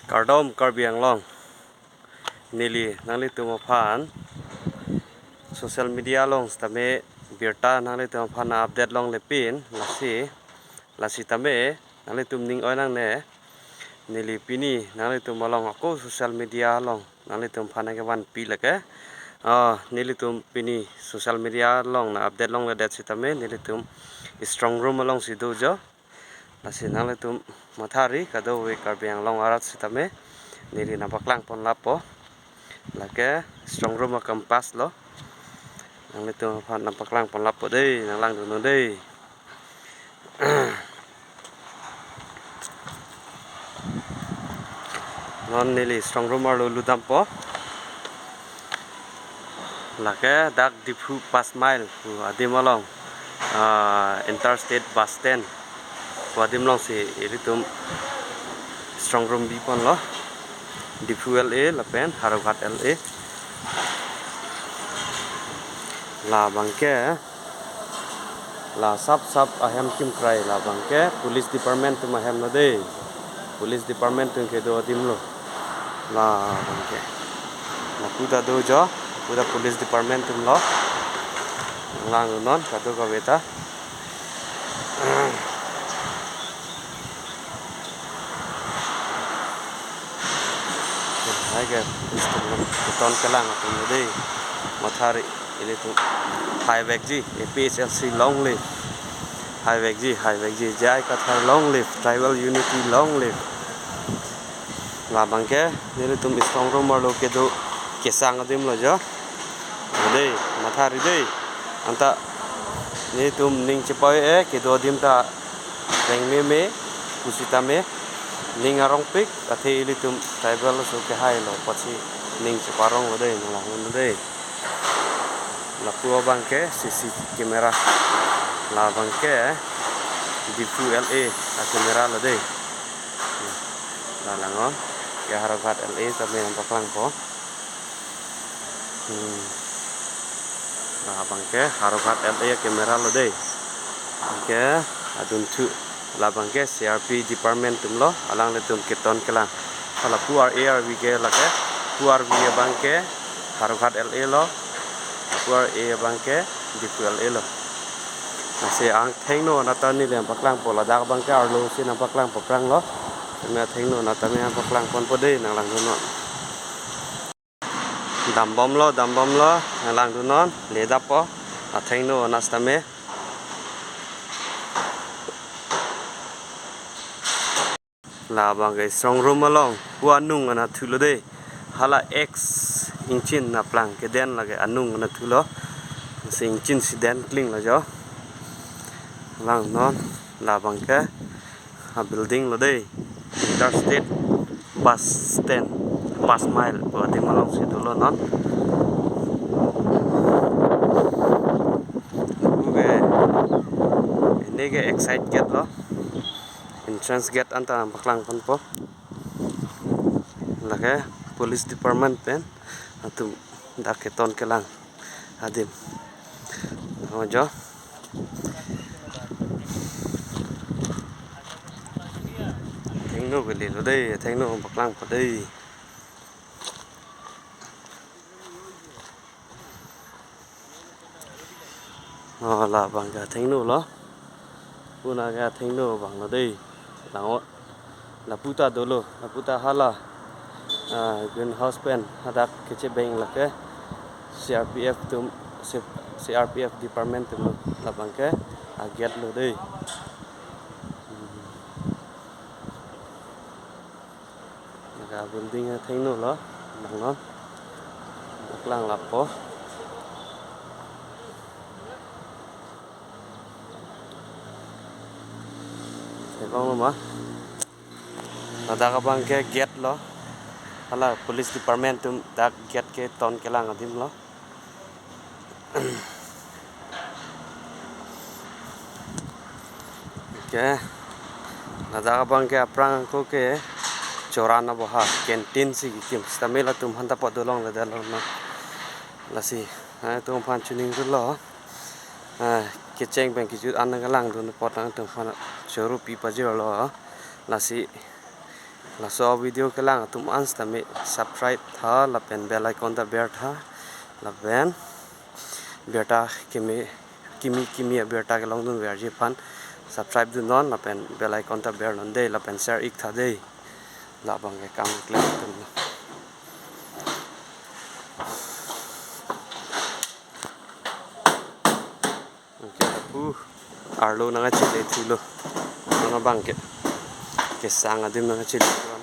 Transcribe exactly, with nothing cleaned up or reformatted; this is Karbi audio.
Kardom Karbi Anglong. Neli nanglitum aphan social media along sitame birta nanglitum aphan update longle pin, lasi, lasi tame nanglitum ning oi nangne. Neli pini nanglitum along ako social media along nanglitum aphan kevan pi lake. Ah, nelitum pini social media along na update longledet sitame nelitum strong room alongsi do jo. Lasi nanglitum mathari kadokave Karbi Anglong arat sitame neli nangpaklang pon lapo. Lake strong room a-campus lo. Nanglitum aphan nangpaklang pon lapo dei, nanglangdun non dei. Non neli strong room arlo lutdampo. Lake dak Diphu Pas Mile pu adim along, ah, Interstate Bus Stand pu adim alongsi ilitum strong room biponlo. Diphu L A lapen Howraghat L A. Labangke, la sap sap ahem kimkrai labangke Police Department atum ahem lo dei. Police Department atum kedo adim lo. Labangke. Lapu ta do jo, lapu ta Police Department atum lo. Langnon kadokave ta. Hai ke, police atum lo, keton kelang atum lo dei. Mathari, ilitum. Haivekji, A P H L C long live. Haivekji, haivekji, J I Kathar long live. Tribal unity long live. Labangke, nelitum strong room arlo kedo kesang adim lo jo. Dei, mathari dei. Anta nelitum ning chepao-e, kedo adim ta rengmeme pusitame ning arongpik, athe ilitum tribal aso kehai lo, pusi ning cheparong lo dei, nanglang lo dei. Lapu abangke C C camera. Labangke Diphu L A a-camera lo dei. La langnon, ke Howraghat L A tame nangpaklangpo. Hmm. Labangke Howraghat L A a-camera lo dei. Anke adunthu labangke C R P department atum lo, alanglitum keton kelang. Hala pu R A R V ke lake, pu R V abangke Howraghat L A lo, pu R A abangke Diphu L A lo. Lasi athengno anat ta neli nangpaklangpo, ladak abangke arlosi nangpaklangpo aphrang lo. Tame athengno anat tame nangpaklang ponpo dei, nanglangdun non. Dambomlo, dambomlo, nanglangdun non, ledappo, athengno anat tame. Labangke strong room along, pu anung anatthu lo dei. Hala X ingchin aplang keden lake anung anatthu lo. Si ingchin si den klinglo jo. Langnon, labangke a-building lo dei. Interstate Bus Stand, Pas Mile pu adim alongsi dolo non. Oke. Ini ke exit gate lo. Entrance gate anta nangpaklang ponpo. Lake police department pen atum dak keton kelang adim. Ojo. Athengno kali lo dei, athengno paklangpo dei. Oh, labangke athengno lo. Pu anat ke athengno abang lo dei. Langnon. Lapu ta dolo, lapu ta hala, ah, greenhouse pen hadak kechebeng lake C R P F atum, C-, C R P F department atum lo, labangke a-gate lo dei. Hmm. Lake building athengno lo, langnon. Paklang lapo. Theklonglo ma? Ladak abangke gate lo. Hala police department atum dak gate keton kelang adim lo. Oke. Ladak abangke aphrang ako ke choran aboha, canteen si kekim. Sitame latum aphanta pado longledetlo na. Lasi, ah, nangtum aphan choningri lo. Ah, kecheng pen kejut an nangkelangdun apot nangtum aphan choro pi pajirlo. Lasi Laso video kelang atum an sitame subscribe tha lapen bell icon ta ber tha, lapen birta kimi kimi kimi abirta kelongdun verji aphan subscribe dunnon lapen bell icon ta bernon dei lapen share ik tha dei. Labang ke kam klem atum lo. Oke, apu arlo nangkachele thulo. Nang abang ke kesang adim nangkachele.